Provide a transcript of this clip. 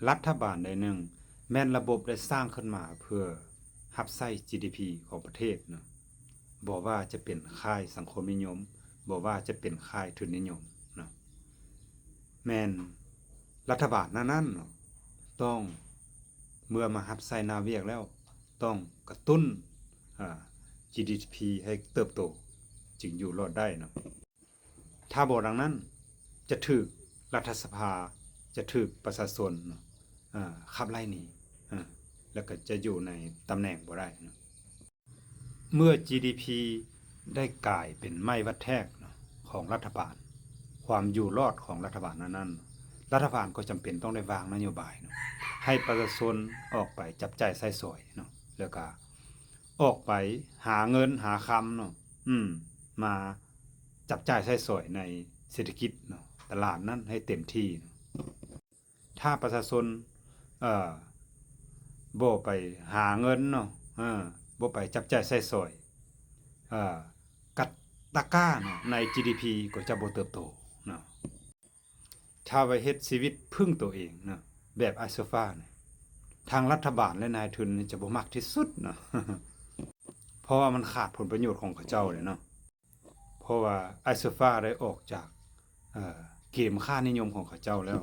ລັດຖະບານໃດໜຶ່ງ ແມ່ນລະບົບໄດ້ສ້າງຂຶ້ນມາເພື່ອຮັບໃຊ້ ຈີດີພີ ຂອງປະເທດເນາະ, ບໍ່ວ່າຈະເປັນຄ້າຍສັງຄົມນິຍົມ, ບໍ່ວ່າຈະເປັນຄ້າຍທຶນນິຍົມເນາະ, ແມ່ນລັດຖະບານນັ້ນໆເນາະ ຕ້ອງ ເມື່ອມາຮັບໃຊ້ໜ້າວຽກແລ້ວ ຕ້ອງກະຕຸ້ນ ອາ ຈີດີພີ ໃຫ້ເຕີບໂຕ ຈຶ່ງຢູ່ລອດໄດ້ເນາະ. ຖ້າບໍ່ດັ່ງນັ້ນ ຈະຖືກລັດຖະສະພາ ຈະຖືກປະຊາຊົນເນາະ ອາ ຂັບໄລ່ໜີ ອາ ແລ້ວກໍຈະຢູ່ໃນຕຳແໜ່ງບໍ່ໄດ້ເນາະ. ເມື່ອ ຈີດີພີ ໄດ້ກາຍເປັນໄມ້ວັດແທກເນາະ ຂອງລັດຖະບານ, ຄວາມຢູ່ລອດຂອງລັດຖະບານນັ້ນໆ, ລັດຖະບານກໍຈຳເປັນຕ້ອງໄດ້ວາງນະໂຍບາຍເນາະ ໃຫ້ປະຊາຊົນອອກໄປຈັບຈ່າຍໃຊ້ສອຍເນາະ ແລ້ວກະອອກໄປຫາເງິນຫາຄຳເນາະ ອືມ ມາຈັບຈ່າຍໃຊ້ສອຍໃນເສດຖະກິດເນາະ ຕະຫຼາດນັ້ນໃຫ້ເຕັມທີ່ເນາະ. ຖ້າປະຊາຊົນ ເອີ ບໍ່ໄປຫາເງິນເນາະ ເອີ ບໍ່ໄປຈັບຈ່າຍໃຊ້ສອຍ ເອີ ກະຕະກ້າເນາະ ໃນ ຈີດີພີ ກໍຈະບໍ່ເຕີບໂຕເນາະ. ຖ້າໄປເຮັດຊີວິດເພິ່ງໂຕເອງເນາະ ແບບອ້າຍໂຊຟານີ້ ທາງລັດຖະບານ ແລະ ນາຍທຶນນີ້ຈະບໍ່ມັກທີ່ສຸດເນາະ ເພາະວ່າມັນຂາດຜົນປະໂຫຍດຂອງເຂົາເຈົ້າເດ້ເນາະ. ເພາະວ່າອ້າຍໂຊຟາໄດ້ອອກຈາກ ເອີ ເກມຄ່ານິຍົມຂອງເຂົາເຈົ້າແລ້ວ